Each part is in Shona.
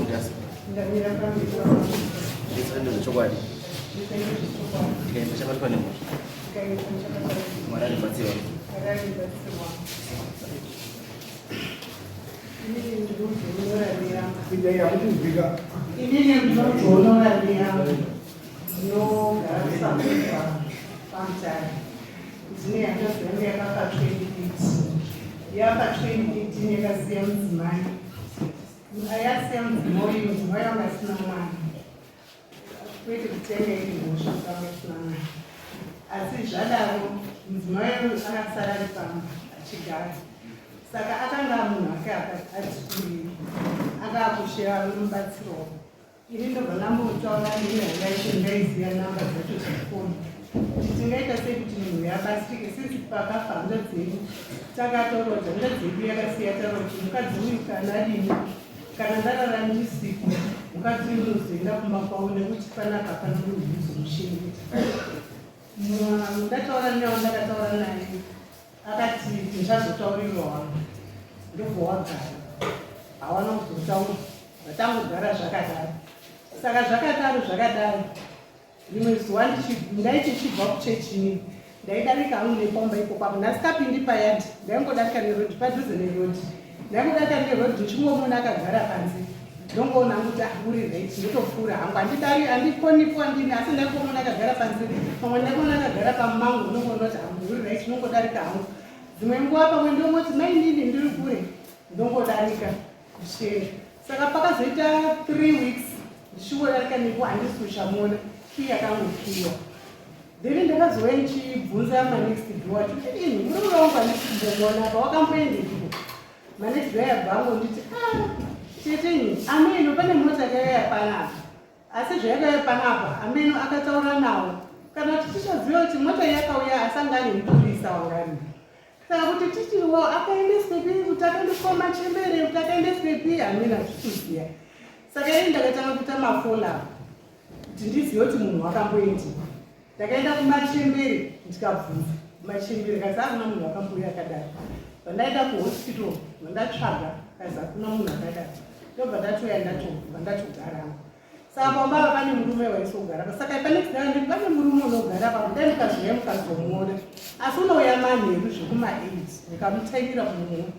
Mutasa. Ndamira pamberi pamambo. Zvese ndezvechokwadi. Zvese ndezvechokwadi. Ndikaenda chabatwa nemhosva. Ndikaenda chabatwa nemhosva. Mwari andibatsira. Mwari andibatsira. Inini ndinodzonora neyamba. Inini ndinodzonora neyamba. Ndinogara kuSambuka paMutare. Ndine hanzvadzi yangu yakafa 2018. Yafa 2018 yakasiya mudzimai. Yasiya mudzimai uyu, mudzimai wanga asina mwana. Kwete kutenga iri mhosva kuti wanga asina mwana. Asi zvadaro mudzimai uyu akasara ari pamba achigara. Saka akanga munhu ake ati kurei. Akaakushaya mubatsiro. Ini ndobva ndambotaura nenyaya yacho ndaiziva namba dzacho dzefoni kuti tingaita sei kuti munhu uyu abatsirike since pakafa hanzvadzi yedu takataura kuti hanzvadzi yedu yakasiya taura kuti mukadzi uyu kana adini kana ndarara ndisipo mukadzi uyu unozoenda kumba kwavo nekuti panapa hapana munhu unozomuchengeta. Ndataura naye ndakataura naye akati ndichazotaurirwa wangu ndobva wagara hawana kuzotaura vatangogara zvakadaro saka zvakadaro zvakadaro rimwe zuva ndaitichibva kuchechini ndaidarika hangu nepamba ipo papo ndasikapindi payadhi ndaingodarika nerodhi padhuze nerodhi ndaingodarika nerodhi ndichingomuona akagara panze ndongoona kuti ah, uri right ndotopfuura hangu handidari handikonipo andini asi ndaingomuona akagara panze pamwe ndaingoona akagara pamango ndongoona kuti hangu uri right ndongodarika hangu dzimwe nguva pamwe ndongoti mainini ndiri kure ndongodarika ndichienda saka pakazoita three weeks ndichingodarika nepo handisi kuchamuona kii yakangokiwa then ndakazouya ndichibvunza manext door kuti ini murume wangu handisi kumbomuona apa wakamboendeiko manext door yabva angonditi ah tete ameno pane mota yakauya panapa asi zvayakauya panapa ameno akataura nawo kana kuti tichaziva kuti mota yakauya asangane mupurisa wangani Saka kuti titiwo akaendeswepi kuti akaendeswa machembere kuti akaendeswepi hamina hatisi kuziva. Saka ini ndakatanga kuita mafollow kuti ndizive kuti munhu wakamboendiwa. Ndakaenda kumachembere ndikabvunza kumachembere kazi hakuna munhu wakambouya akadaro. Pandaenda kuhospital vandatsvaga kazi hakuna munhu akadaro. Ndobva ndatouya ndatobva ndatogaramo. Saka pamba apa pane murume waisogara pa saka pane ndati pane murume unogara pa kudai mukazouya mukazomuona asi unouya manheru zvekuma 8 ndikamutaimira kumuona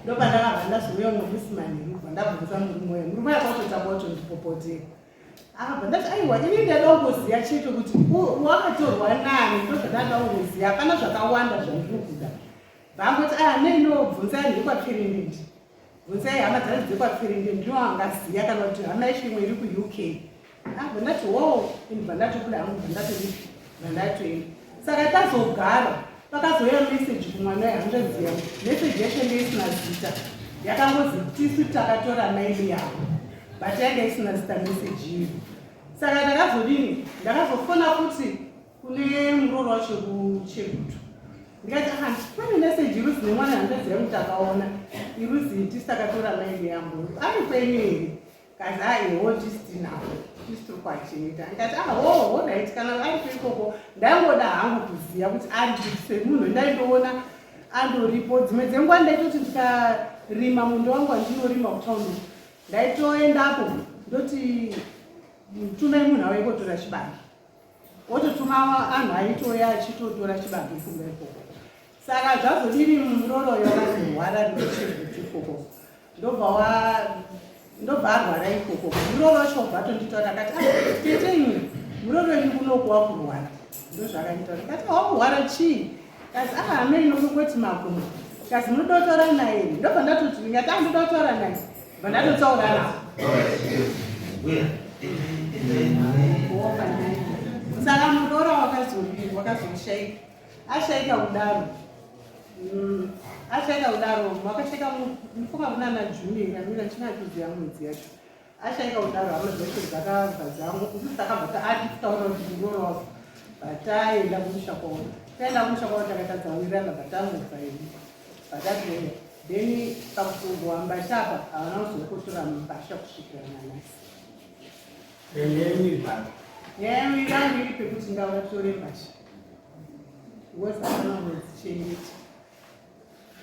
ndopandakabva ndazouya umwe musi manheru bva ndabvunza murume uya murume uya kwatotanga watondipopotera akabva ndati aiwa ini ndada kungoziva chete kuti wakatorwa nani ndozvandada kungoziva hapana zvakawanda zvandiri kuda vangoti ah nei ndobvunzai ndekwapirimidi Bvunzai hama dzacho dzekwaPfirinde ndiwo angaziya kana kuti hama yacho imwe iri kuUK. Ah, bva ndati hoo, ini bva ndatobuda hangu bva ndatodii bva ndatoenda. Saka tazogara pakazouya message kumwana wehanzvadzi yangu. Message yacho yange isina zita. Yakangozi tisu takatora maili yako. But yanga isina zita message iyo. Saka ndakazodini? Ndakazofona futi kune muroora wacho kuchegutu ndikati ah, pane message iruzi nemwana hanzvadzi yangu takaona iruzi tisu takatora maili yangu ari kwenyu here kazi aiho ah, tisu tinawo tisu tiri kwachengeta ndikati aho ah, horait kana ari kuikoko ndaingoda hangu kuziva kuti ari semunhu ndaindoona andoripo dzimwe dzenguva ndaitoti ndikarima munda wangu wandinorima kutauni ndaitoendapo ndoti tumai munhu auye kotora chibage Ototuma anhu aitouya achitotora chibage kumba ikoko. Saka zvazodini muroora uyo akazorwara nechirwuti ikoko. Ndobva wa ndobva arwara ikoko. Muroora wacho obva atonditaura akati ah, tete imwe muroora wenyu kunoku wakurwara. Ndozvaakanditaura. Ndikati wakurwara chii? Kazi ah amai nokungoti makumbo. Kazi munoda kutaura naye. Ndobva ndatoti ndingati ah ndoda kutaura naye. Bva ndatotaura navo. Saka muroora wakazoshaika. Ashaika kudaro. Ashaika kudaro wakashaika mufunga kunana June ramira chinatuziya mwedzi yacho. Ashaika kudaro hama dzacho dzakabva dzangu isu takabva taatitaura kuti muroora wako bataenda kumusha kwavo. Taenda kumusha kwavo takatadza wirirana batangobva hedu. Batatouya. Then pakutorwa mbasha apa havana kuzokotora mbasha kusvikira nanhasi. Nyaya yangu yangu iri pekuti ngavatore mbasha. Because havana kudzichengeta.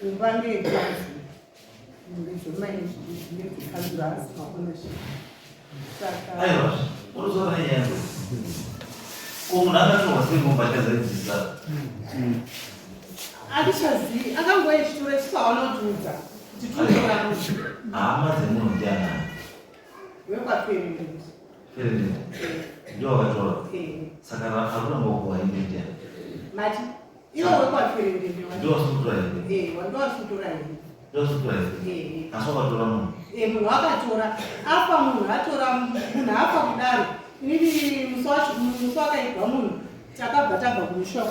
Imba ngeyekanzuru. Ndedzekanzuro haasi maownership. Saka Aiwa, unozoona nyaya. Ko munhu akatorwa sei mumbatya dzaidzisa? Handichazivi, akanguva yechitora isusu hawana kutiudza kuti tinotora munhu. Hama dzemunhu ndianani? Wekwaperere. Perere. Ndiwo wakatora. Saka arikuda kuwa hembe ndiani? Mati iwo wekwaperere. Ndiwo wasukutora hembe. Eh, ndiwo wasukutora hembe. Ndiwo wasukutora hembe. Eh. Asi wakatora munhu. Eh, munhu akatora afa, munhu atora munhu afa kudaro. Inini musi wacho, musi wakaigwa munhu, takabva tabva kumusha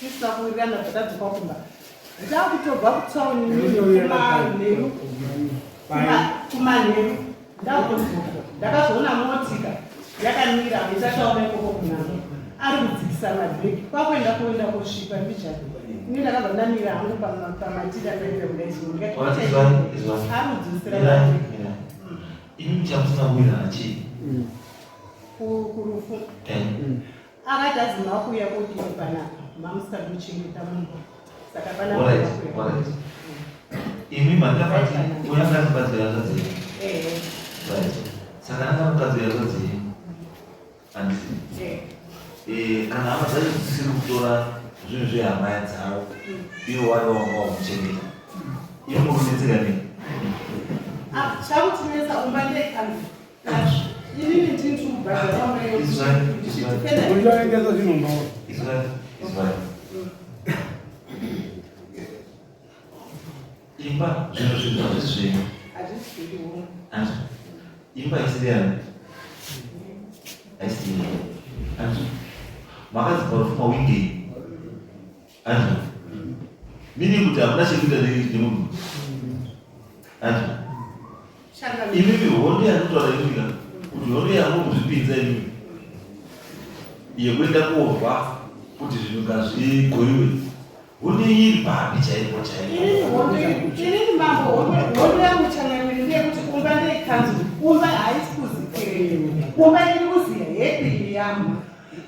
tisina kuwirirana, bva tadzoka kumba. Ndakutobva kutauni kumanheru, kumanheru ndakutodzoka, ndakazoona motika yakamira itachaona ikoko kunhamo ari kudzikisa mabhegi kwakuenda kuenda kosvipa mbijana. Ini ndakabva ndamira hangu pamatida ndaenda kudai. Alright, izwai, izwai. Ari kudzikisira Mirai, mabhegi. mirai. Imi chamusina kuwirirana chii? Kurufu? Eh. Akati azima kuuya kodini panapa mamusika kuchengeta munhu, saka pana Alright, alright. Imi mandakati uyo anga ari mukadzi wehanzvadzi yenyu. Eh. Right. Saka anga mukadzi wehanzvadzi yenyu. Handiti? Eh. Eh, kana hama dzacho dzisiri kutora zvinhu zvehama dzavo, ivo vari wanga wamuchengeta. Imi muri kunetseka nei? Ah, chakutinetsa umba ndekanzi inini ndini kubhadhara. Izwai, izwai. Uchaengeza zvinhu mbawa. Izwai, izwai. Imba zvinhu hazvisi zvenyu. Hazvisiriwo. Handiti? Imba isiri yani? Haisi yenyu. Handiti? Makadzibva rufu mawingei. Handiti? Meaning kuti hamuna chekuita nemunhu. Handiti? Imimi hondo yanotaura imika kuti hondo yamurikuzvipinza imimi yekuenda korwa kuti zvinhu ngazvigoiwe, hondo iyi iri papi chaipo chaipo? Inini mambo, hondo yangu changamire ndeyekuti umba ndeyekanzuru, umba haisi kuzi umba iri kuzi happily yangu.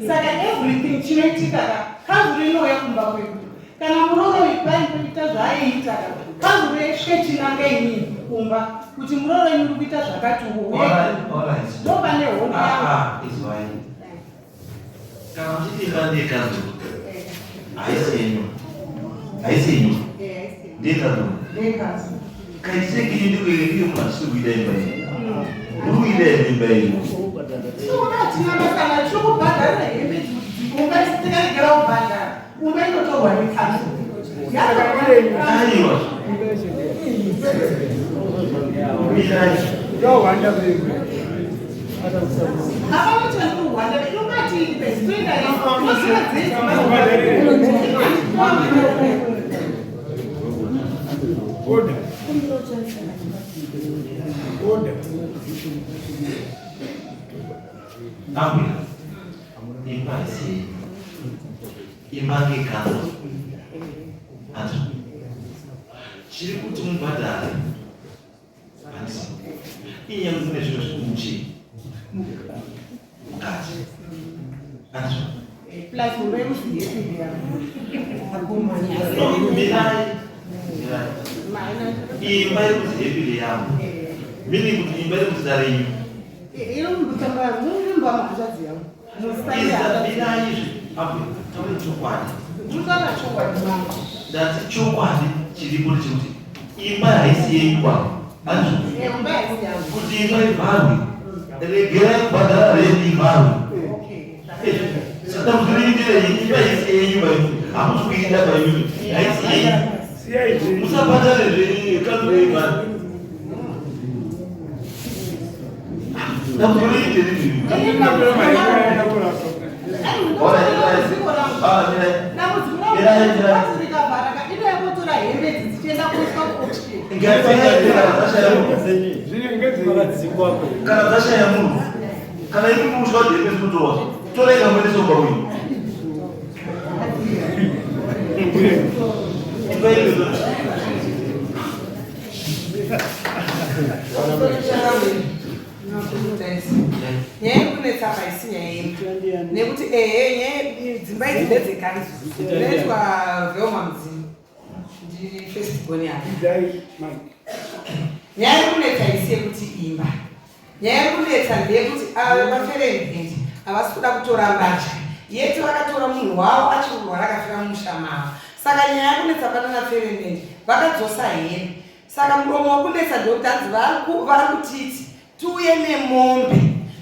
Saka everything chinoitika ka, kanzuru inouya kumba kwedu. Kana muroro paikuita zvaaiita ka, kanzuru yesvike chinanga inini kumba kuti muroro uri kuita zvakati. Alright, alright. Ndo pane hondo yangu. Ah, ah, izwai. Kana muchiti imba ndeyekanzuru, haisi yenyu, haisi yenyu, ndeyekanzuru. Ndeyekanzuru. Kaitire ndikuye munhu asiri kuida imba iyi, muri kuida here imba iyi? Tinoda, hatina masana, tiri kubhadharira hembe umba, tikaregera kubhadhara umba inotorwa nekanzuru. Aiwa, mirai. Uchawanda mberi. Hapana chandirwanda, inongati toenda toziva dzedzi. Order. Order. Ambuya, imba haisi yenyu, imba ngekanzuru. Handiti chiri kuti mubhadhare? Handiti inyaya yekuti mune zvinhu zviri muchii mukati? Handiti? Plus umba yekuzi happily yangu. No, mirai, mirai. Imba iri kuzi happily yangu, meaning kuti imba iri kuzita renyu? Iri mumba mahanzvadzi yangu. Mirai izvi, ambuya, taure chokwadi. Ndinotaura chokwadi mangu. Ndati chokwadi chiripo ndechekuti imba haisi yenyu kwa, handizvo? Umba haisi yangu. Kuti imba ivharwe, regerai kubhadhara rendi, ivharwe. Dambudziko renyu nderei? Imba haisi yenyu baimi, hamusi kuida baimi, haisi yenyu. Siyai zvenyu. Musabhadhare kanzuru, ivharwe. Dambudziko renyu nderei? Ah, mirai. Dambudziko rangu rikavharaka, inoyakotora hembe idzi dzichienda kuiswa kuauction. Ngatiende kana dzashaya munhu. Zvinenge dzenyu. Kana dzashaya munhu, kana iri musha kuti hembe dzinotorwa, torai kamuendese kumba kwenyu. Imba iyo. Nyaya yekunetsa haisi nyaya yedu, nekuti ehe, nyaya dzimba idzi ndedzekanzu. Ndinoitwa Velma Mudzimu, ndiri first born yake. Idzai mic. Nyaya iri kunetsa isi yekuti imba. Nyaya iri kunetsa ndeyekuti ava vaferendendi havasi kuda kutora mbatya yeti vakatora munhu wavo achiri kurwara akafira mumusha mavo. Saka nyaya yakunetsa panana Ferendendi vakadzosa hembe. Saka muromo wekunetsa ndewekuti hanzi vari kutiti tiuye nemombe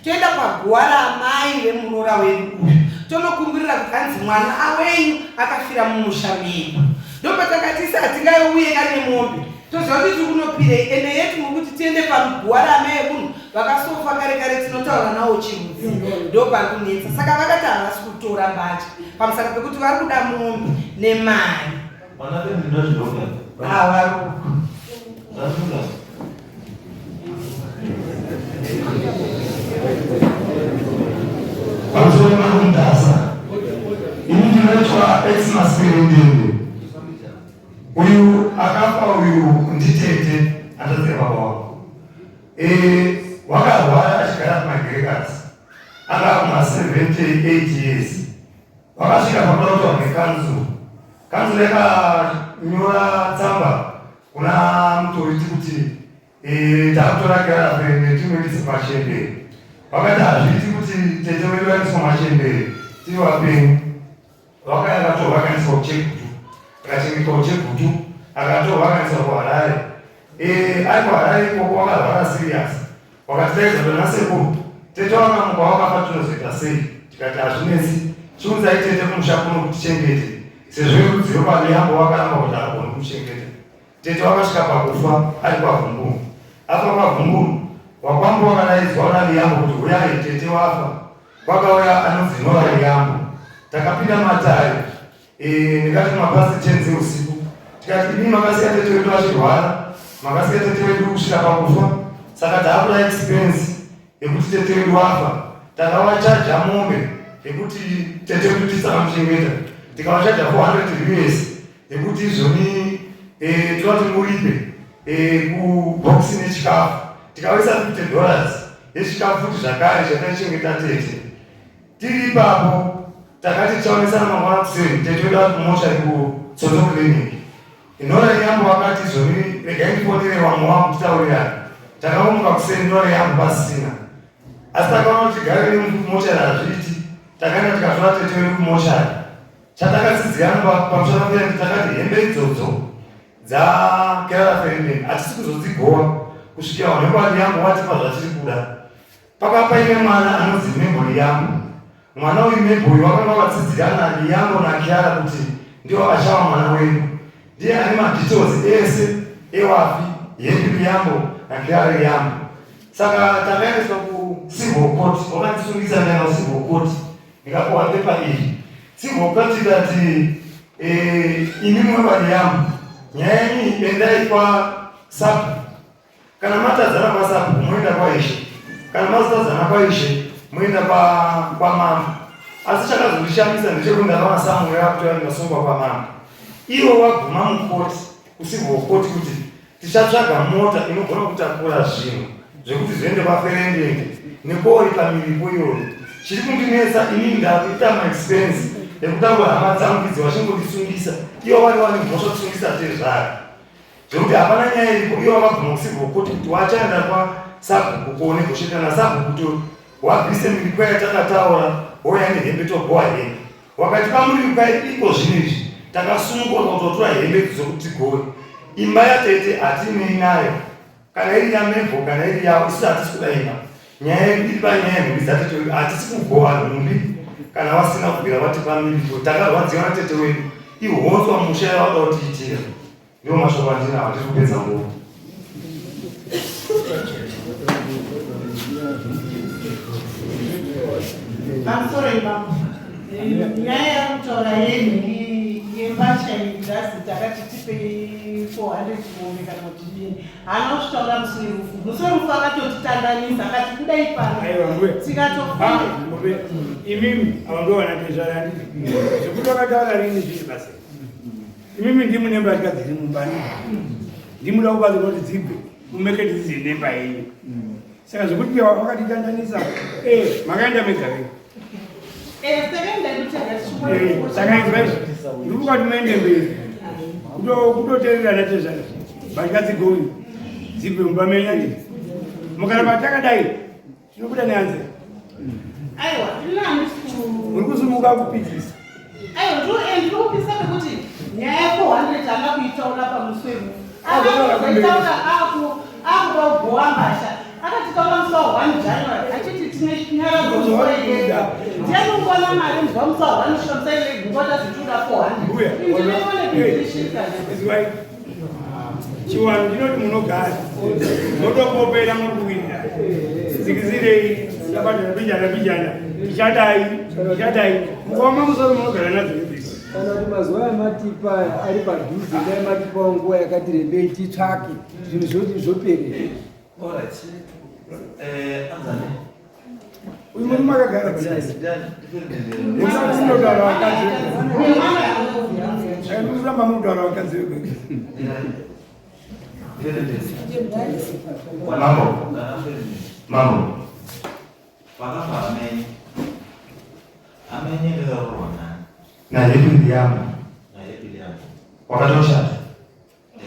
toenda paguwa raamai vemuroora wedu uyu tonokumbirira kuti hanzi mwana awenyu akafira mumusha medu. Ndopatakatisa hatingauye ka nemombe toziva kuti tiri kunopirei ende yeti muri kuti tiende paguwa raamai vemunhu vakasofa kare kare tinotaura nawo chirudzi ndopari kunetsa. Saka vakati havasi kutora mbatya pamusana pekuti vari kuda mombe nemari. Havaruku. Pamusoro pekundasa, ini ndinoitwa Xmas Mirindindi. Uyu akafa uyu nditete hanzvadzi yababa wangu. Eh, wakarwara achigara kumagerekasi anga kuma 78 years. Wakasvika pakuda kutorwa nekanzuru. Kanzuru yakanyora tsamba kuna mutoriti kuti eh, takutora girlfriend timuendese kumachembere. Vakati hazviiti kuti tete wedu vaendeswa kumachembere tiri vapenyu. Vakauya akatorwa akaendeswa kuChegutu, akachengetwa kuChegutu, akatorwa akaendeswa kuHarare. Eh, ari kuHarare ikoko wakarwara serious. Wakatidaidza kuti anasekuru, tete wakamuka wakafa tinozoita sei? Tikati hazvinetsi, chiunzai tete kumusha kuno kuti tichengete sezvo verudzi rwekwaLiyambo wakaramba kuti haagoni kumuchengeta. Tete wakasvika pakufa ari kwaVhumburu. Afa kwaVhumburu, wakwambo wakadaidzwa naLiyambo kuti huyai tete wafa. Kwakauya anonzi Nora Liyambo. Takapinda matare e, ndikati kumapasi 10 dzeusiku tikati imi makasiya tete wedu achirwara, makasiya tete wedu kusvika pakufa, saka taakuda expense yekuti tete wedu wafa. Takavachaja mombe yekuti tete wedu tisakamuchengeta, tikavachaja 400 US yekuti izvoni e, toda kuti muripe e, kubhokisi nechikafu, tikavaisa 50 dollars yechikafu futi zvakare chataichengeta tete. Tiri ipapo takati tichaonesana mangwana kuseni, tete wedu ari kumochari kuTsoto clinic. Nora Yambo wakati izvoni regai ndifonere vamwe wangu titaurirane. Takamuka kuseni Nora Yambo pasina, asi takaona kuti gare nemumochari hazviiti. Takaenda tikatora tete wedu kumochari. Chatakatsidzirana pamusana peyani takati hembe idzodzo dzaKerara Ferendeni hatisi kuzodzigowa kusvikira vanhu vekwaLiyambo vatipa zvatiri kuda. Pakanga paine mwana anonzi Mabel Liyambo. Mwana uyu Mabel wakanga wakatsidzirana Liyambo naKiara kuti ndiwo achava mwana wedu. Ndiye ane madetails ese ewafi Henry Liyambo naKiara Liyambo. Saka takaendeswa kucivil court, wakandisungisa ndaenda kucivil court ndikapuwa pepa iri. Civil court ikati eh, imi mwevaLiyambo nyaya yenyu endai kwa sabhuku. Kana matadzana kwasabhuku moenda kwaishe, kana mazotadzana kwaishe moenda kwamambo. Asi chakazondishamisa ndechekuti ndakaona Samuel akutoya ndikasungwa kwamambo. Ivo waguma mukoti kucivil court kuti tichatsvaga mota inogona kutakura zvinhu zvekuti zviende kwaFerendende nekooripa miripo iyoyo. Chiri kundinetsa inini ndakuita maexpense ekutangura hama dzangu idzi vachingondisungisa ivo vari vane mhosva kusungisa tezvara. Zvekuti hapana nyaya iripo ivo vakabvuma kucivil court kuti wachaenda kwasabhuku konegosheta nasabhuku kuti wabvise miripo yatakataura wouya nehembe togowa hembe. Wakatipa muripo iko zvino izvi takasunungurwa kutotora hembe idzi dzokuti tigowe. Imba yatete hatinei nayo kana iri yaMebho kana iri yavo isu hatisi kuda imba. Nyaya yedu iri panyaya yenhumbi dzatete wedu hatisi kugowa nhumbi kana vasina kubvira vatipa miripo. Takarwadziwa natete wedu ihonzwa musha yavada kutiitira. Ndiwo mashoko andinawo, handisi kupedza nguva. Pamusoro ipapo nyaya yakutaura yenhi yembatya idhazi takati tipei 400 mombe kana kuti dini haana kuzvitaura musi werufu. Musi werufu akatotitandanisa akati budai pano tikatofunga imimi ava ndo vanatezvara handiti zvekuti vakataura rini zviri basa. Imimi ndimune mbatya dziri mumba ndimuda kubatsirwa kuti dzibve mumeke dzize nemba yenyu. Saka zvekuti wakatitandanisa eh, makaenda mega venyu. Eh, saka inzwa izvi ndiri kukati muende mberi kutoteerera natezvara mbatya dzigowi Dzibve mumba menyu anditi. Mukaramba takadai tinobuda neanze. Aiwa, ini handisi ku Muri kusumuka kupikisa. Aiwa, ndiri kupisa nekuti nyaya ya 400 anga kuitaura pamusi weru. Azotaura kumberi. Akaitaura akuda kugowa mbasha. Akatitaura musi wa 1 January achiti tine nyaradzo musi wa 11. Ndiani ungoona mari musi wa 1 kusvika musi wa 11 nguva tazotiuda 400. Mbuya. Ndinoone kuitisvika. Izwai. Chiwano ndinoti munogara. Motopopera muri kuwirira. Dzikisirei tabhadhara bijana bijana. Tichadai, tichadai. Mukaoma musoro munogara nadzo nebhisi. Kana kuti mazuva amatipa aya ari padhuze, dai matipawo nguva yakati rebei titsvake zvinhu zvoti zvoperera. Alright. Anzani. Uyu murume akagara padhuze. Munotaura vakadzi vega. Munoramba munotaura vakadzi vega. Mambo. Mambo. Pakafa amenye. Amenye ndakaroorwa nani? NaHappy Liyambo. NaHappy Liyambo. Wakatoshata.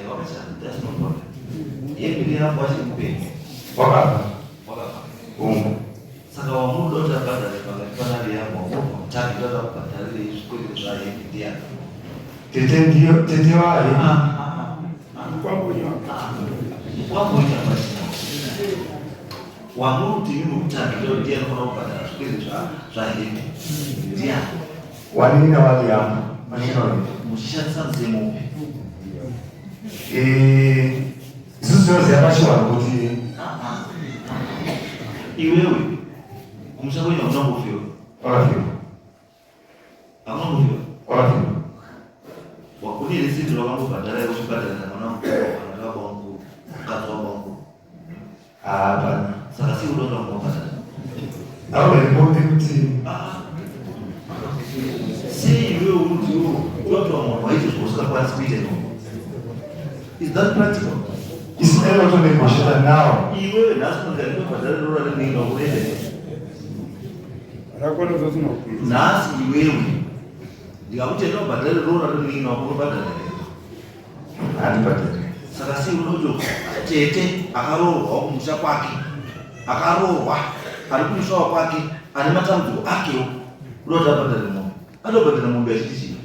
Wakashata, that's no problem. Happy Liyambo achiri mupenyu. Wakafa. Wakafa. Ungu. Saka wamunoda kuti abhadhare pakati pana Liyambo, wamubva mutaki ndoda kubhadharire zvikwereti zvaHappy Liyambo. Tete ndiyo tete waHappy. Kwambonya. Kwambonya pasina. Wamuri kuti imi mutaki ndo ndiye anofanira kubhadhara zvikwereti zvaHappy. Ndiani? Wanina waLiyambo. Wanina waLiyambo. Muchishandisa mutemo upi? Isusu tinoziva pachivanhu kuti Iwewe kumusha kwenyu hauna kumbofiwa. Wakafiwa. Hauna kumbofiwa. Wakafiwa. Wakune risiti rakambobhadhara iwe uchibhadharira mwana mukuru kana baba mukuru, mukadzi wababa mukuru. Hapana. Saka sei unoda kumubhadhara? Aurepoti kuti Sei iwewe uri iwewe unotora munhu waite zvausingakwanisi kuita iwe? Is that practical? Isu dai watonegotiate now. Iwewe nhasi unonzi ndinobhadhara rora rinenge unoenda. Rakona zvosina kuita. Nhasi iwewe ndikakuti ndinobhadhara rora rinenge unobhadhara here? Handibhadhari. Saka sei unoti tete akaroorwawo kumusha kwake, akaroorwa ari kumusha kwake ane matambudziko akewo, unoda kuti abhadhare mombe? Adobhadhara mombe achiti chii?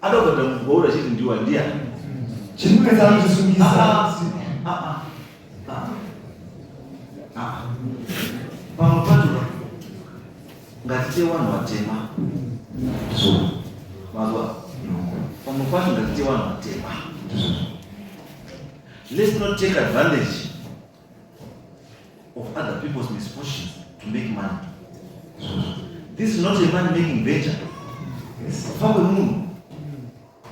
Adobhadhara mombe kwauri achiti ndiwa ndiani? Chinonetsa anotisungisa. Pamwe pacho ngatite vanhu vatema. Mazwa. Pamwe pacho ngatite vanhu vatema. Let's not take advantage of other people's misfortunes to make money. This is not a money making venture. Kufa kwemunhu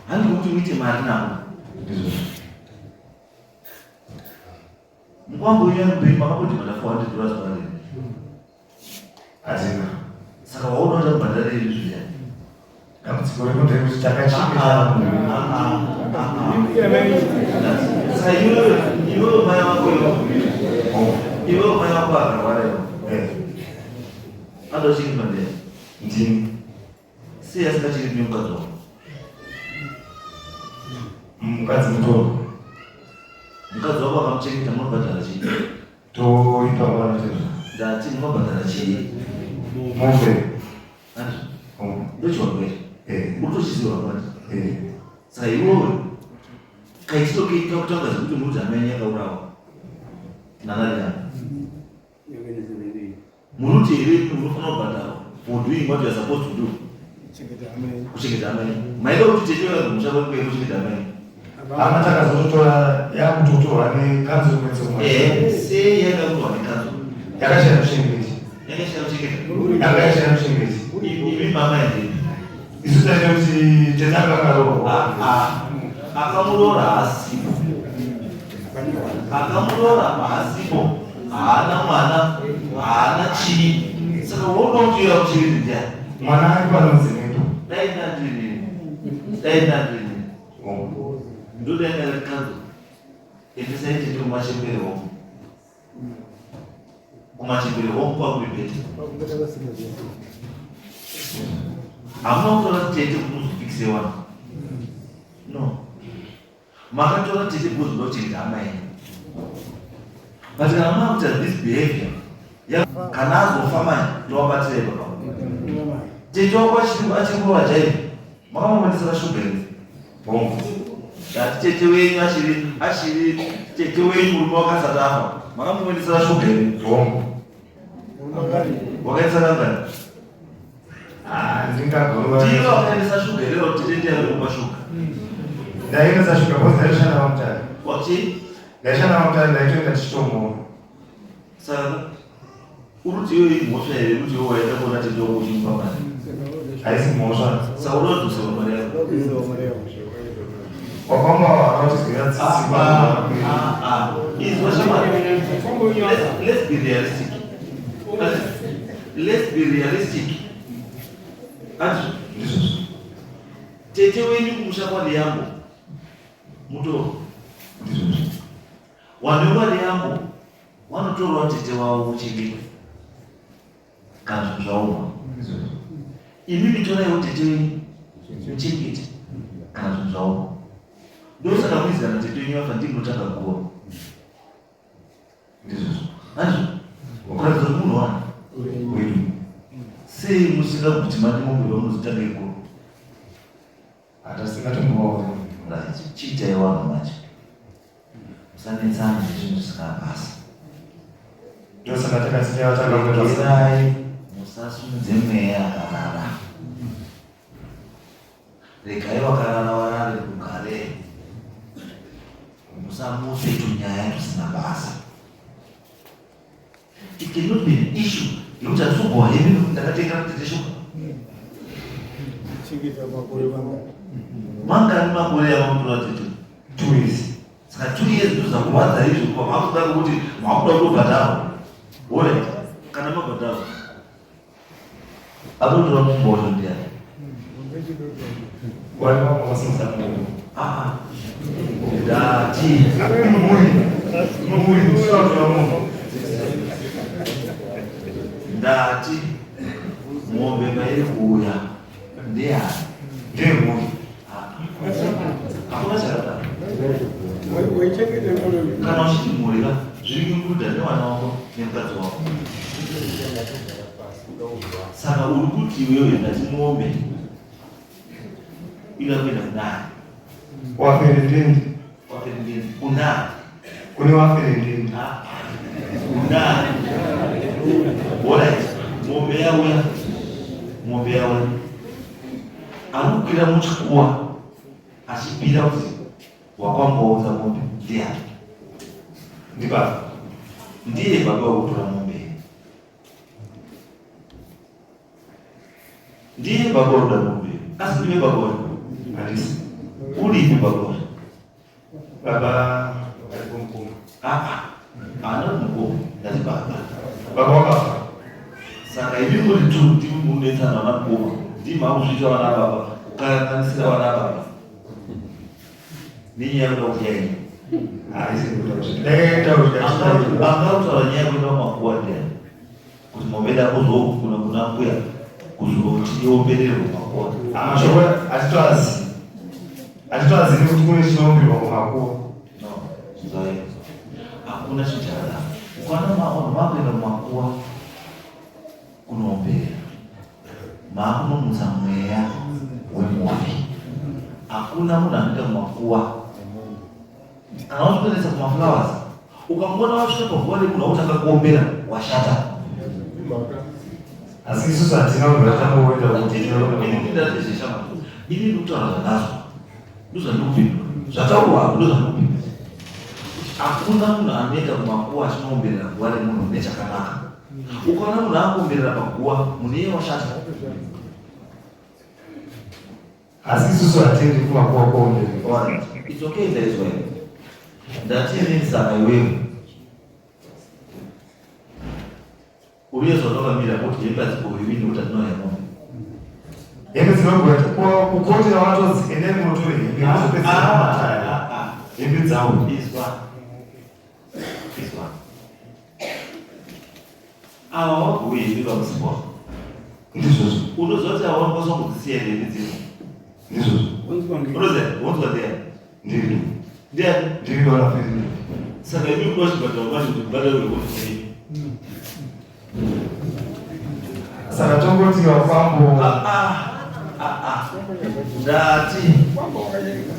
handi kuti uite mari nako. Mukwambo uyu ari makamboti bhadha $400 pari. Hatina. Saka waona kuti kubhadhara izvi zviya. Dambudziko reko nderekuti takachengeta. Saka iwewe mai wako iwewe mai wako akarwara iwe. Anoda kuchengeta ndiani? Ndini. Sei asingachengeti nemukadzi wako? Mukadzi mutoro. Mukadzi wako akamuchengeta munobhadhara chii? Toipa vanotezva. Ndati munobhadhara chii? Mombe. Andizvo? Ndochiwangu ichi. Utochiziva manje. Saka iwewe kaitiro kakutanga zvekuti muri kuti hama yenyu yakaurawa nanaliyana. Muri kuti here munofanira kubhadharwa for doing what you are supposed to do? Kuchengeta hama yenyu. Maida kuti tete vakazomusha kwenyu kuchengeta hama yenyu. Hama takazototora yakutotorwa nekanzuru mwedzi. Sei yakatorwa nekanzuru? Yakashaya muchengeti. Yakashaya muchengeti. Yanga yashaya muchengeti. Imi mama here? Isu taita kuti tete akaroorwa. Akamuroora haasipo. Akamuroora haasipo. Haana mwana, haana chii. Saka woda kuti uya kuchengeta ndiani? Mwana ari panonzi nepo. Dai ndandiri. Dai ndandiri. Ndoda ndari kanzo. Endesai tete kumachembere home. Kumachembere home kwakuri better. Hamuna kutora tete kuti muzofikise vanhu. No. Makatora tete because munoda kuchengeta hama yenyu. But kana makuita this behavior, kana azofa manje ndowabatirei baba. Tete wako achiri kurova jaivi, makamubudisira shuga here? Bongo. Ndati tete wenyu achiri achiri tete wenyu murume wakasati afa, makamubudisira shuga here? Bongo. Wakaisa kangani? Ah, ndingagova. Ndiye wakaendesa shuga here or tete ndiye akakupa shuga? Ndaendesa shuga because ndaishanda pamutare. Wachi? Ndaishanda pamutare ndaitoenda tichitomuona. Saka uri kuti iyoyo imhosva here kuti iwe waenda kuona tete wako uchimupa mari? Haisi mhosva. Saka unodzoserwa mari yako. Wakamba vanotizwira tsitsi. Ah, ah, izwa shamwari. Let's be realistic. Let's be realistic. Andrew, Ndizvozvo. tete wenyu kumusha kwaLiyambo mutoro. Ndizvozvo. Vanhu vekwaLiyambo vanotorawo tete wavo vochengeta kana zvinhu zvaoma. Ndizvozvo. Imimi toraiwo tete wenyu muchengete kana zvinhu zvaoma. Ndosaka muizi kana tete wenyu vafa ndimi munotanga guva. Ndizvozvo. Andrew, kuratidza kuti munhu wani Wedu. sei musingaguti mani mombe vamunozotanga ikoko? Hatasingatombovaona. Right, chiitai vanhu manje. Musanetsana nezvinhu zvisina basa. Ndosaka takati tanga kuita Regerai musasimudze mweya akarara. Regai vakarara varare rugare. Musamutse tunyaya tusina basa. It cannot be an issue yekuti handisi hembe nekuti ndakatenga tete shuga. Chengeta makore vanga. Mangani makore amamutora tete? 2 years. Saka 2 years ndozakurwadza izvo kuva makuda kuti makuda kutobhadharwa. Alright, kana mabhadharwa anotora mumboto ndiani? Wari vamwe vasimudza munhu. Ah, ndati Mumuri. Mumuri ndinotora munhu. Ndati mombe mairi kuuya ndeyani? Ndiye mhuri. Hakuna chakadaro. Waichengeta makore. Kana uchiti mhuri ka, zviri kuda nevana wako nemukadzi wako. Saka uri kuti iwewe ndati mombe ida kuenda kunani? Waferendende. Waferendende kunani? Kune waferendende. Ah, kunani? Alright, mombe yauya, mombe yauya, anokwira muchikuwa achipira kuti wakwamboudza mombe ndiani? Ndibaba. Ndiye baba wekutora mombe, ndiye baba wekuda mombe, asi ndiwe baba wacho? Handisi. Uripi baba wacho? Baba vari kumukoma. Aa, haana mukoma, ndati baba. Baba wakafa. Saka imi muri tu ndimi munetsana vana mukoma, ndimi makuzviita vana baba, kukanganisira vana baba nenyaya yekuda kudya ini. Haisi kuda kuti. Ndaita kuti Angataura nyaya yekuenda kumakuwa ndiani kuti mombe da kuzokuna kuna mbuya kuzoti iombererwe kumakuwa? Mashoko hatitoazivi. Hatitoazivi kuti kune chinoomberwa kumakuwa. No, zai hakuna chinhu chakadaro. Ukaona maonhu makuenda kumakuwa kunoomberera, maakunomutsa mweya wemufi. Hakuna munhu anoenda kumakuwa. Kana wazvikuendesa kumaflowers, ukangoona wasvika paguva remunhu wautanga kuombera, washata. Asi isusu hatina munhu atamboenda kuti Ini ndikutaura zvandazwa, ndozvandikupindura zvataurwa apo, ndozvandikupindura. Hakuna munhu anoenda kumakuwa achinoomberera guva remunhu nechakanaka. Ukaona munhu akuomberera paguva, munhu iye washata. Asi isusu hatiendi kumakuwa kuomberera. Alright, it's okay, ndaizwa ini. Ndati inini saka iwewe uriye zvawakakamira kuti hembe hadzibhowiwi nekuti hatinauya mombe. Hembe dzinogona kukoti vavatodzi endai munotore hembe muzopedzera matare hembe dzavo. Izwa, izwa, ava wabhuyi hembe pamusipo. Ndizvozvo. Unoziva kuti ava vanokwanisa kudzisiya here hembe dzino? Ndizvozvo. Unoziva wonzwa ndiani? Ndiri. Ndiani? Ndiri wanaferendende. Saka imi kuda chibhadharo manje kuti mubhadharo wehofisi yenyu. Saka tongoti vakwambo. Ah, ah, ah, ah. Ndati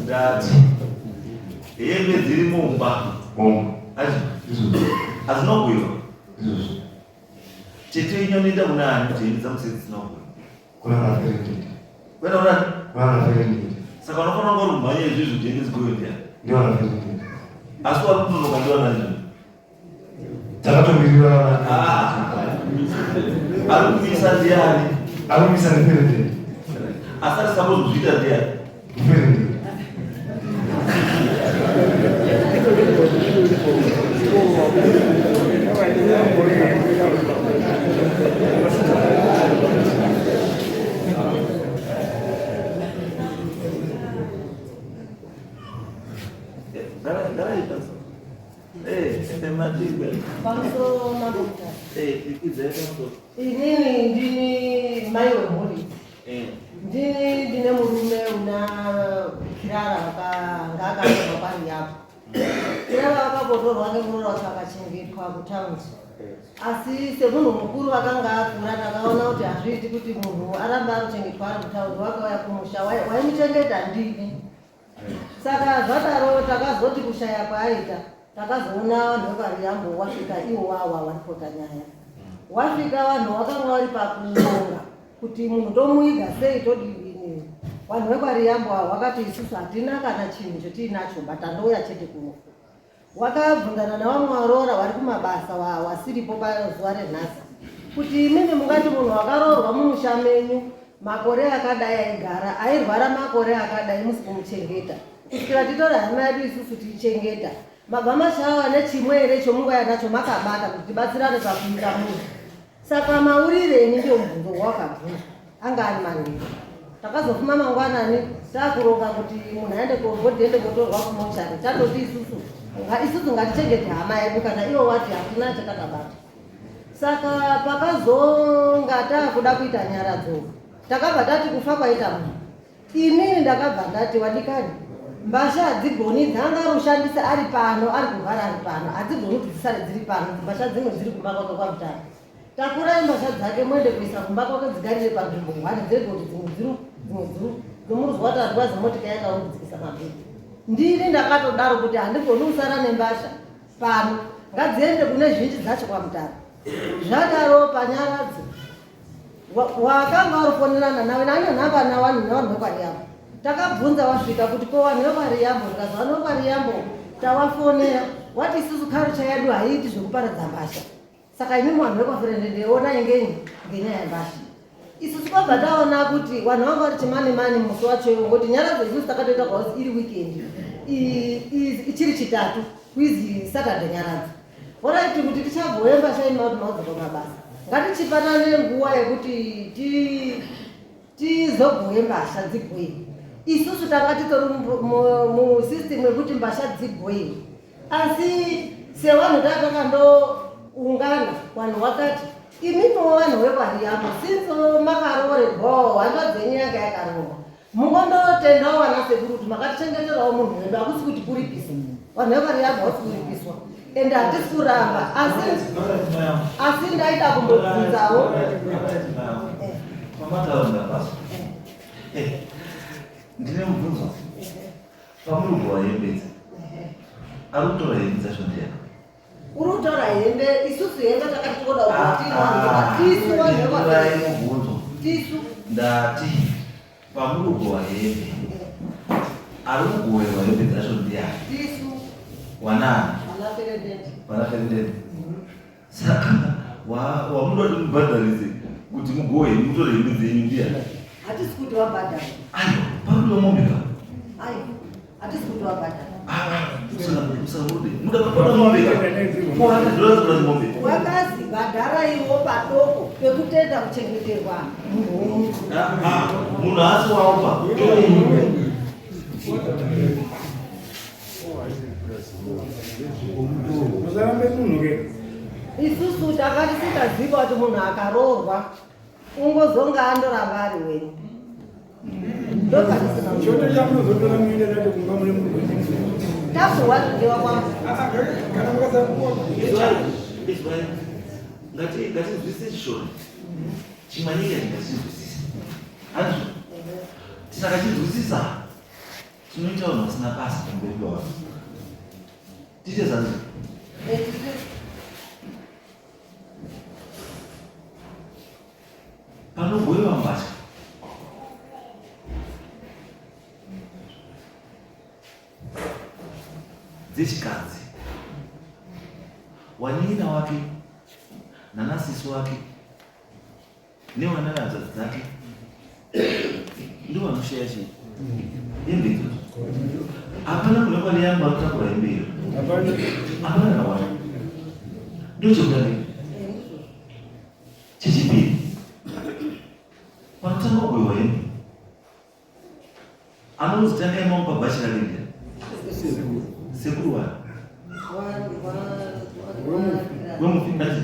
ndati hembe dziri mumba hadzina kuiva. Tete yenyu anoenda kuna ani kuti hembe dzangu sei dzisina kuiva? Kuna vaferendete. Kuenda kuna ani? Kuna vaferendete. Saka unofanira kunge uri kumhanya izvizvi kuti hembe dzigoiwe ndiani? Ndiwana vaferendete. Asi wari kunonoka ndiwana ani? Takatomirira. Ah, ari kumisa ndiani? Ari kumisa ndiferendete. Asi ari suppose kuzviita ndiani? Ndiferendete. Garai pasi. Pamusoro mambo Mutasa. Inini ndini mai wemhuri. Ndini ndine murume una Kirara wakanga akatorwa pari apo. Kirara wakabotorwa nemuroora wacho akachengetwa kutaundi. Asi semunhu mukuru akanga akura takaona kuti hazviiti kuti munhu arambe arochengetwa ari kutaundi wakauya kumusha waimuchengeta ndini. Saka zvadaro takazoti kushaya kwaaita takazoona vanhu vekwariyambo wasvika iwo wawa waripota nyaya. Wasvika vanhu vakanga vari pakuronga kuti munhu tomuiga sei todini. Vanhu vekwariyambo ava vakati isusu hatina kana chinhu chetiinacho but andouya chete kuno. Wakabvunzana navamwe varoora vari kumabasa wasiripo pazuva renhasi kuti imimi mungati munhu wakaroorwa mumusha menyu makore akadai aigara airwara makore akadai musi kumuchengeta kusvikira titore hama yedu isusu tiichengeta mabva mashawa nechimwe here chomungaya nacho makabata kuti tibatsirane pakuita munhu. Saka maurire ini ndiyo mubvunzo wawakabvunzwa anga ari manheru. Takazofuma mangwanani takuronga kuti munhu aende kobhodhi ende kotorwa kumochari tatoti isusu isusu ngatichengete hama yedu kana ivo wati hatina chatakabata. Saka pakazonga takuda kuita nyaradzo takabva tati kufa kwaita munhu. Inini ndakabva ndati wadikani mbasha hadzigoni dzanga rushandisa ari pano ari kurwara ari pano hadzigoni kuti dzisare dziri pano mbasha dzimwe dziri kumba kwake kwaMutare. Takurai mbasha dzake muende kuisa kumba kwake dzigarire panzvimbo hwani dzirege kuti dzimwe dziru dzimwe dziru dzomuruzwa tarwa zimotika yakaundidzikisa mabhebhi. Ndini ndakatodaro kuti handigoni kusara nembasha pano ngadziende kune zhinji dzacho kwaMutare. Zvadaro panyaradzo wakanga warufonerana nawe nane nhamba navanhu nevanhu vekwariyambo. Takabvunza wasvika kuti ko vanhu vekwariyambo ndikazi vanhu vekwariyambo tawafonera wati isusu karucha yedu haiiti zvekuparadza mbasha. Saka imi vanhu vekwaferendende onai ngenyi ngenyaya yembasha. Isusu kwabva taona kuti vanhu vanga vari chimani mani musi wacho iwo ngoti nyaradzo isusu takatoita kwazi iri weekend ichiri chitatu kuizi Saturday nyaradzo. Horaiti kuti tichagowe mbasha imi mauti maudza pamabasa. Ngatichipanane nguva yekuti tizogowe mbasha dzigoiwe. Isusu tanga titori musystem yekuti mbasha dzigoiwe. Asi sevanhu tatakandoungana vanhu vakati imimiwo vanhu vekwariyambo since makaroorerwawo hanzvadzi yenyu yanga yakaroorwa mungondotendawo vana sekuru kuti makatichengeterawo munhu wedu hakusi kuti kuripisa vanhu vekwariyambo havasi kuripiswa ende hatisi kuramba asi ndaida kumbobvunzawo. Ndine mubvunzo. Pamuri kugowa hembe idzi, ari kutora hembe dzacho ndiani? Uri kutora hembe isusu hembe takati toda kuti tisu vanhu Pindurai mubvunzo. Tisu. Ndati pamuri kugowa hembe, ari kugowerwa hembe dzacho ndiani? Tisu. Wanani? Vana Ferendende. Vana Ferendende. Saka wamunoda kuti mubhadharise kuti mugowe hembe mutore hembe dzenyu ndiani? Hatisi kuti wabhadhara. Aiwa, pakudiwa mombe ka? Aiwa, hatisi kuti wabhadhara. Musarude. Muda kupada mombe ka? $400 plus mombe. Wakazi bhadharaiwo padoko pekutenda kuchengeterwa munhu wenyu. Munhu haasi waupa. Musarambe munhu ke. Isusu takati sikaziva kuti munhu akaroorwa ungozonga andoramba ari wenyu. Ndopatisina Choto chamunozotora muende nacho kumba mune munhu wenyu. Tapuhwa zvinodiwa kwambo. Izwai, ngatinzwisise chishona. Chimanyika tingachinzwisisa. Handizvo? Tisakachinzwisisa tinoita vanhu vasina basa pamberi pevanhu. Tiite zvanzi. Panogovewa mbatya. Dzechikadzi. Wanin'ina wake nanasisi wake nevana vehanzvadzi dzake ndivo vanoshaya chii hembe idzodzo. Hapana munhu wekwane yangu anotakura hembe iyo. Hapana kana wani. Ndochekutanga. Chechipiri, panotanga kugoiwa hembe anonzi tangai mamupa bhachi rake ndiani? Sekuru wani? Wemufi ndati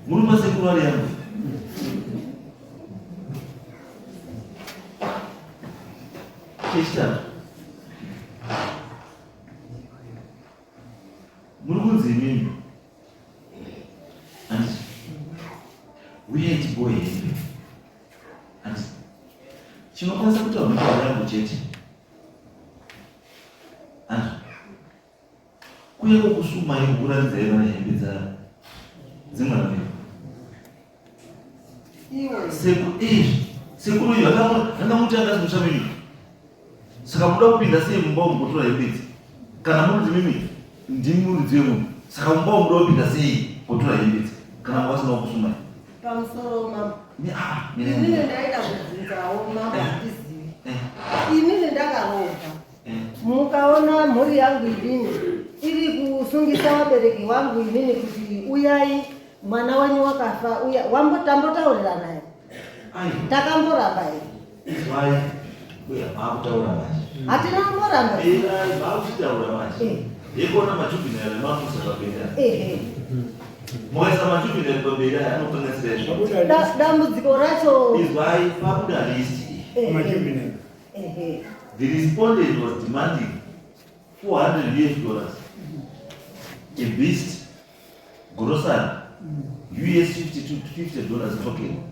murupa sekuru wari yangu. Chechitatu, muri kunzi imimi handiti uyai tiboe hembe handiti chinokwanisa kutaura mitauro yangu chete handiti kuya kokusumai kukuratidzai vana hembe dzemwana wenyu sekuru uyu angamuti anga asimusha menyu saka muda kupinda sei mumba umu kutora hembe idzi kana muri kuti mimi ndimi muridzi wemunhu saka mumba umu muda kupinda sei kutora hembe idzi kana mukasina kusumai Pamusoro mambo. Inini ndaida kubvunzawo mambo handizivi. Inini ndakaroorwa. Mukaona mhuri yangu inini iri kusungisa vabereki wangu inini kuti uyai mwana wenyu wakafa uya wambotambotaurirana here? Takamboramba here? Izwai uya maakutaura manje. Hatina kumboramba. Irai maakutaura manje. Yekuona majuvenile makuisa pamberi apa. Ehe. Mukaisa majuvenile pamberi aya anokanganisira izvo. Dambudziko racho. Izwai pabuda list iyi. Majuvenile. Ehe. The respondent was demanding 400 US dollars. A beast grocery US 50 to 50 dollars token.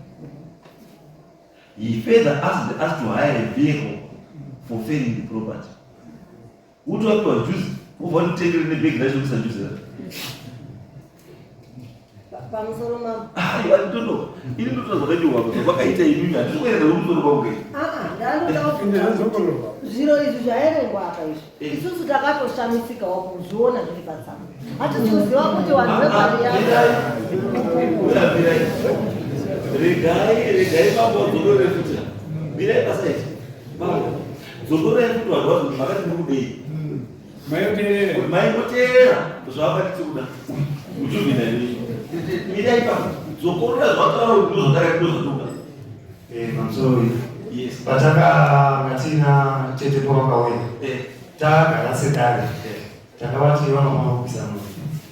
He further asked us to hire a vehicle for ferrying the property. Uti wapiwa juzi, wobva nditengere nebhegi racho kuisa juzi racho. Pamusoro mambo. Aiwa ndoto. Ini ndoto zvakanyorwa apa zvamakaita imimi handisi kuerenga zvemusoro kwangu kai. Ah, ndandoda kuti zviro izvi zvaerengwa apa izvi. Isusu takatoshamisikawo kuzviona zviri patsamba. Hatisi kuziva kuti vanhu vekwari Regai, regai mambo adzorore futi. Mirai pasaiti. Mambo. Dzokorai futi vanhu vazo makati muri kudei. Maioteerera. Maimboteerera zvavakati tiri kuda. Ujuvina ini. Mirai ipapo. Dzokorora zvavataura kuti ndozvatakati ndozvatoda. Pamusoro Yes. Pataka tina tete pavakauya tagara sedare takavati vanofanira kubvisa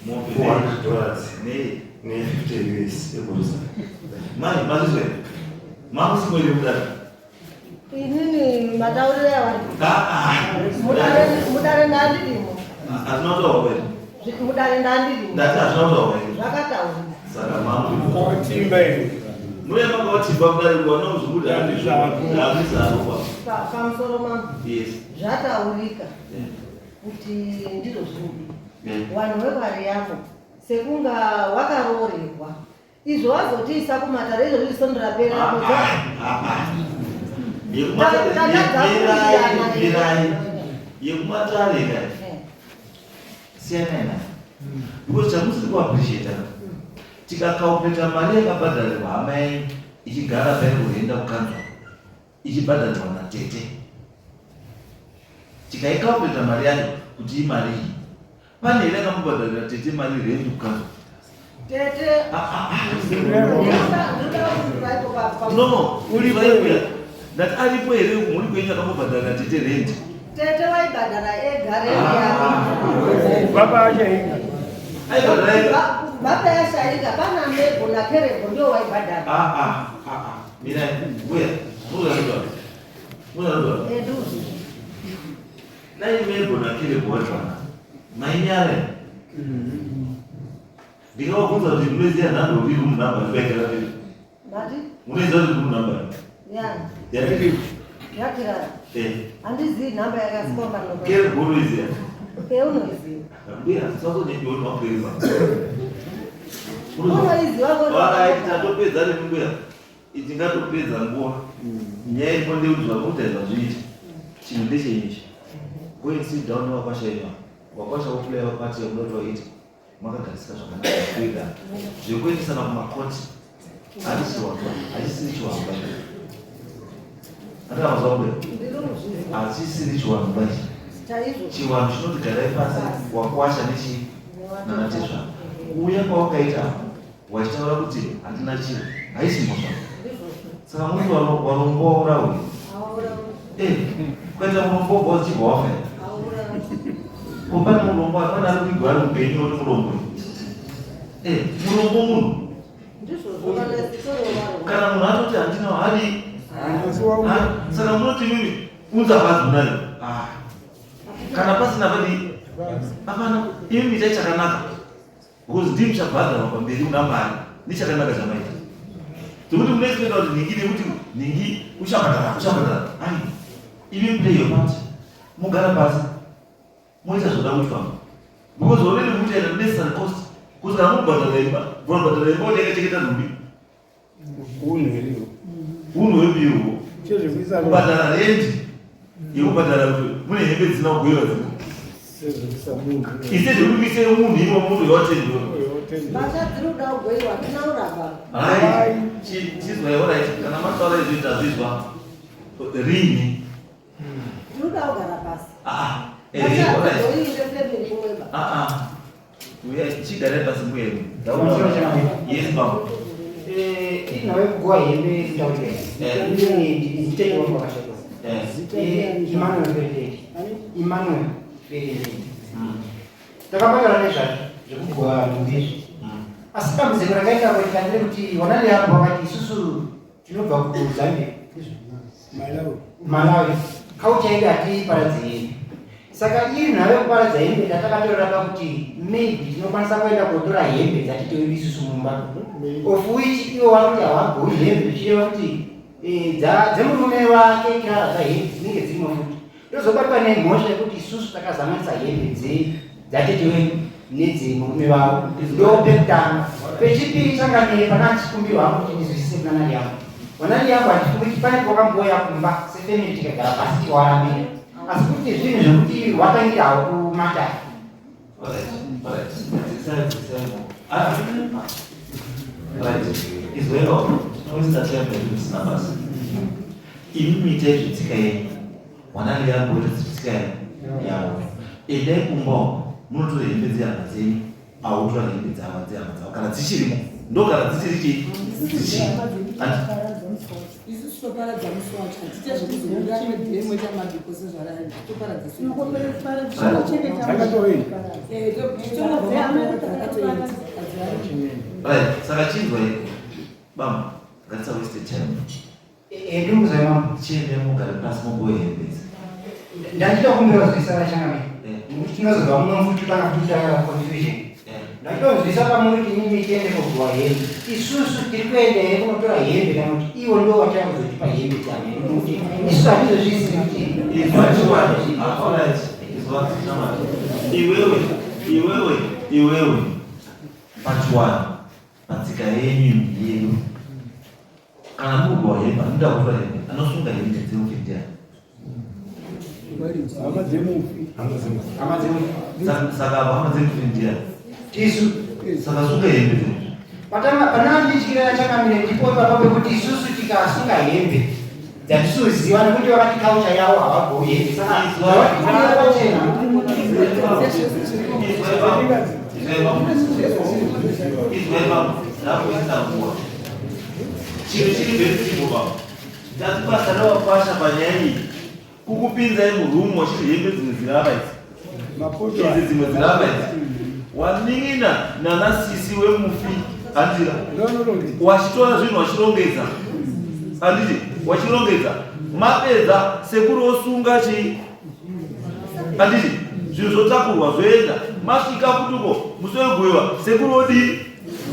Mombe 400 dollars nei ne 50 US egrocery. Mai mazvizwe. Mamusimwere kudaro. Inini matauriro yavari mudare ndandirimo. Hazvina kutaurwa kwete. Mudare ndandirimo. Ndati hazvina kutaurwa kwete. Zvakataurwa. Saka mamu. Wakatimba here? Muye makawatimba kudare kuwana kuzvibuda handizvako. Pamusoro mambo. Yes. Zvataurika kuti ndizvo zvinhu. Vanhu vekwariyamo sekunga wakaroorerwa izvo wazotiisa kumatare izvo zvisondo rapera yekumatare ka siyanai nayo because chamusiri kuappreciata tikakaupeta mari yakabhadharirwa hama yenyu ichigara pairi kuenda kukanzwa ichibhadharirwa natete tikaikaupeta mari yacho kuti imari iyi pane here akamubhadharira tete mari rendi kukanzwa tete no ndati aripo here kumhuri kwenyu akamubhadharira tete rendi tete waibhadhara ega rendi yake Baba ashaika. aibhadhara ega baba yashaika pana mego nakerego ndio waibhadhara mina uya muza Edu. dai mego nakerego vari panapa Mainyara. Ndikavabvunza kuti munoziva nhamba iri munhamba ndibekera ndiri. Ndati? Munoziva kuti munhamba? Yani. Yakiri. Yakirara. Eh. Handizivi nhamba yakasikwa pano. Kero unoiziva. Eh unoiziva. Mbuya sazonyepiwa makurema. Unoiziva Alright, tatopedza nembuya. Tingatopedza nguva. Nyaya iripo ndeyekuti zvamunoita zvazviita. Chinhu ndechenyu ichi. Go and sit down nevakwasha ivava. Vakwasha voplaya vapati yamunoda kuti vaite. Makagarisika zvakanaka kuita. Zvekuendesana kumakoti. Handisi chiwanhu. Hachisiri chiwanhu ba. Andina mazwa mbuya. Ndiri kuzvizwa. Hachisiri chiwanhu ba ichi. Chaizvo. Chiwanhu chinoti garai pasi wakwasha nechi nanatezvara. Kuuya kwawakaita wachitaura kuti handina chiro. Haisi mhosva. Ndizvozvo. Saka muti warombo waurawe. Aura. Eh, kuita murombo wobva uchibva wafa. Aura. Ko pane murombo pane ari kuigwa ari mupenyu uri murombo. Eh, murombo munhu. Ndizvozvo kana sitoro Kana munhu atoti handina hadi. Asi wauya. Saka munoti mimi unza badzi munayo. Ah. Kana pasina padi hapana imi itai chakanaka. Because ndimi muchabhadharwa pamberi muna Mwari nechakanaka chamaita. Zvekuti munoexpecta kuti nhingi nekuti nhingi uchabhadhara uchabhadhara. Ai, imi play your part. Mugara pasi. Moita zvoda kuitwa. Because already muchaita necessary cost. Kuti kana mubhadhara imba, munobhadhara imba kuti yakachengeta nhumbi. Unhu here? Unhu hwepi ihwo? Chezvekuisa Kubhadhara rendi yekubhadhara kuti mune hembe dzisina kugoyiwa dzino. Sezvekuisa munhu. Ise zvekumise munhu imo munhu yawatendwa. Mbatya dziri kuda kugoyiwa hatina kuramba. Hai, chizwai alright, kana mataura izvi tazvizwa. Rini. Tiri kuda kugara pasi. Ah, eh, Mbatya alright. hadzigoyiwi nefamily imweba. Ah ah. Uya chigarai pasi mbuya. Ndaona. Yes, baba. Inawe kugowa hembe ndaurira. Eh. Nditete wangu wakashata. Eh. Emmanuel Berendeti. Emmanuel Berendeti. Takapangana nezvazvo zvekugowa nhumbi izvi. Asi dambudziko rakaita kuitika nderekuti wanani yangu wakati isusu tinobva kuZambia. Malawi. Malawi. Kaucha yedu hatiparadzi hembe. Saka iri nhau yekuparadza hembe tatakatorera pakuti maybe tinokwanisa kuenda kotora hembe dzatitoiri isusu mumba. Of which ivo vanoti havagowi hembe zvichireva kuti dzemurume wake kirara dzahembe dzinenge dzirimo futi. Tozobatwa nemhosva yekuti isusu takazanganisa hembe dzatete wedu nedzemurume vavo. Ndo pekutanga. Pechipiri changamire pana achikumbirwa hangu kuti ndizwisise kuna nani yangu. Vanani yangu handifungi kuti pane pawakamboya kumba sefamily tikagara pasi tikawarambira. Asi kuti zvinhu zvekuti watangira hawo kumatare. Alright, alright. Dzisai, dzisai. Ah. Right. Izwelo, tinoisa time yedu tisina basa. Imi muitai zvetsika yenyu. Wanani yangu oita zvetsika yavo. Endai kumba uko, munotora hembe dzehama dzenyu, autora hembe dzava dzehama dzavo kana dzichirimo. Ndo kana dzichiri chii? Dzichirimo. Andi- Isusu toparadza musi wacho hatiite zvekuzobuda mwedhee moita mabiko sezvarari toparadza. Tinokoparadza. Right, saka chinzwa here? Bam, ngatisa waste time. Ndimuzai mambo. Chiendai mugare pasi mugowe hembe idzi. Ndachida kumbira kuzwisana changamire. Eh. Nekuti tinozobva muno futi totanga kuita confusion. Eh. Ndachida kuzwisa pamuri kuti inini tiende kogowa hembe. Isusu tiri kuenda here kunotora hembe kana kuti ivo ndo vachaya kuzotipa hembe dzamene. Nekuti isusu hatizozvisi kuti Izwa chiwani. Ah, alright. Izwa chamari. Iwewe, iwewe, iwewe. Pachiwani, patsika yenyu yedu. Kana mugowa hembe, anoda kutora hembe, anosunga hembe dzemufi ndiani? Hama dzemufi. Hama dzemufi. Saka hama dzemufi ndiani? Tisu. Saka sunga hembe dzemufi. Panandityira chakamire ndipo papa pekuti isusu tikasunga hembe dzatisuziva nekuti vakati kaucha yavo havagowi hembe saka zvavatibudirira pachena. Izwa ipapo, ndakuisa nguva. Chinhu chiri very simple baba. Ndati basa ravakwasha panyaya iyi kukupinzai murumu wachiti hembe dzimwe dzirava idzi. Mapoto Idzi dzimwe dzirava idzi. Wanin'ina nanasisi wemufi handira Ndonorongedza. wachitora zvinhu wachirongedza handiti wachirongedza mapedza sekuru osunga chii handiti zvinhu zvotakurwa zvoenda. Masvika futi uko musi wegoiwa sekuru odii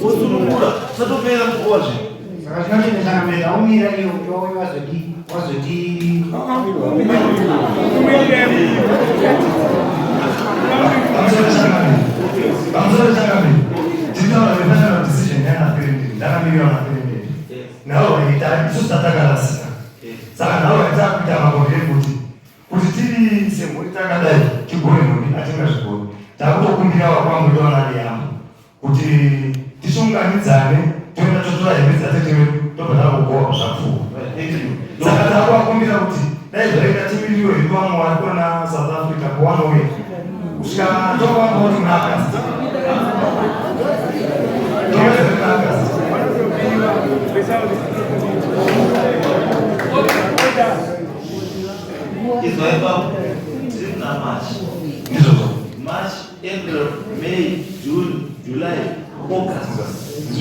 osunungura satopera mukuwa zvinhu. Saka zvinoti changamire aumira iyo kuti wauye wazodi wazodi Pamusoro changamire, tinotaura nefinal decision yana Ferendere, ndakamirira na Ferendere. Nhaurwa ita isusu tatakarasika. Saka nhaurwa itakuita mambo ndeyekuti kuti tiri semhuri takadai tigone nhumbi atingazvigoni. Takutokumbira vakwangu ndovana Liyambo kuti tisunganidzane toenda totora hembe dzatete vedu tobva takugowa zvapfuura. Saka takuvakumbira kuti dai zvaita timiririwe hedu vamwe vari kwana South Africa kwavanouya kusvika tokuvapawo kuti muna August. Tokuvaisa muna August. Izwa ipapo tiri muna March. Ndizvozvo. March, April, May, June, July, August.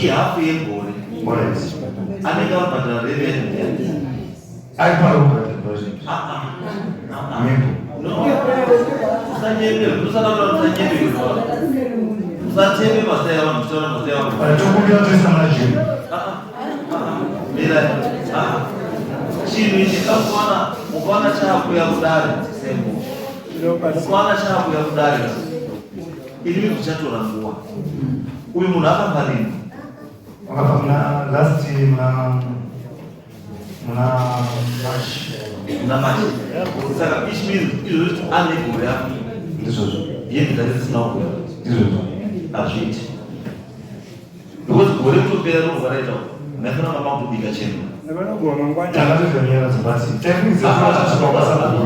Ihafu yegore. Alright. Anenge abhadhara reve yacho ndiani? Ari pari kubhadhara zvinhu. Ah, ah. Ah, ah. Mhepo. No. Usanyebe, usataura usanyebe. Usateme mazita evanhu, usataura mazita evanhu. But tokumbira toisa muna June. Ah, ah. Ah, ah. Mira. Ah, ah. Chinhu ichi kakuwana mukaona chaakuya kudare sembo. Mukaona chaakuya kudare. Ini zvichatora nguva. Uyu munhu akafa rini? Wakafa muna last muna muna March. Muna March. Saka which means izvozvo ane gore apo. Ndizvozvo. Hembe dzake dzisina kuuya. Ndizvozvo. Hazviiti. Because gore kutopera rinobva raita maifana mama kutobika cheno. Ndavanogowa mangwana. Takatoita nyaradzo but taifungidzira kuti vachasvika kwasabhuku.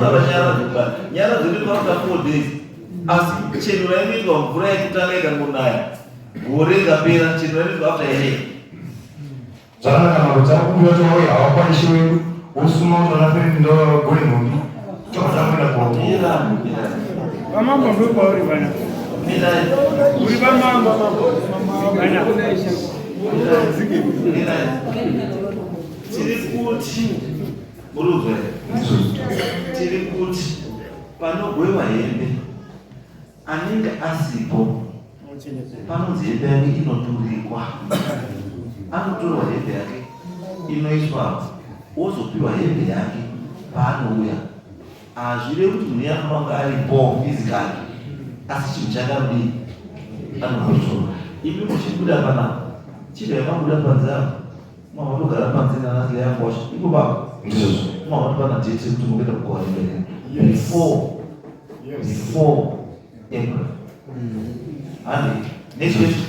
Nyara dzedu panoita 4 days. Asi cheno rainoitwa mvura yekutanga ikangonaya. Gore rikapera cheno rainoitwa after a year. Zvakanaka mambo takumbira kuti wauye hawakwanishe wedu wosuma kuti vana Fereni ndovagone nhumbi tobva takuenda kuhopo. Mira, mira. Vamambo ndo pauri vana. Mira. Uri vamambo. Vana. Mira. Tiri kuti muruzwe. Tiri kuti panogwewa hembe anenge asipo panonzi hembe yake inoturikwa anotorwa hembe yake inoiswa ozopiwa hembe yake paanouya hazvirevi kuti munhu anofanira kunge aripo physically asi chinhu chake anodii anokutora imi muchibuda panapa chibva mabuda panze apo mamatogara panze nanasileyankosha iko baba Ndizvozvo. mamatopana date yekuti mukuenda kugowa hembe yake before before April. Handi, next question.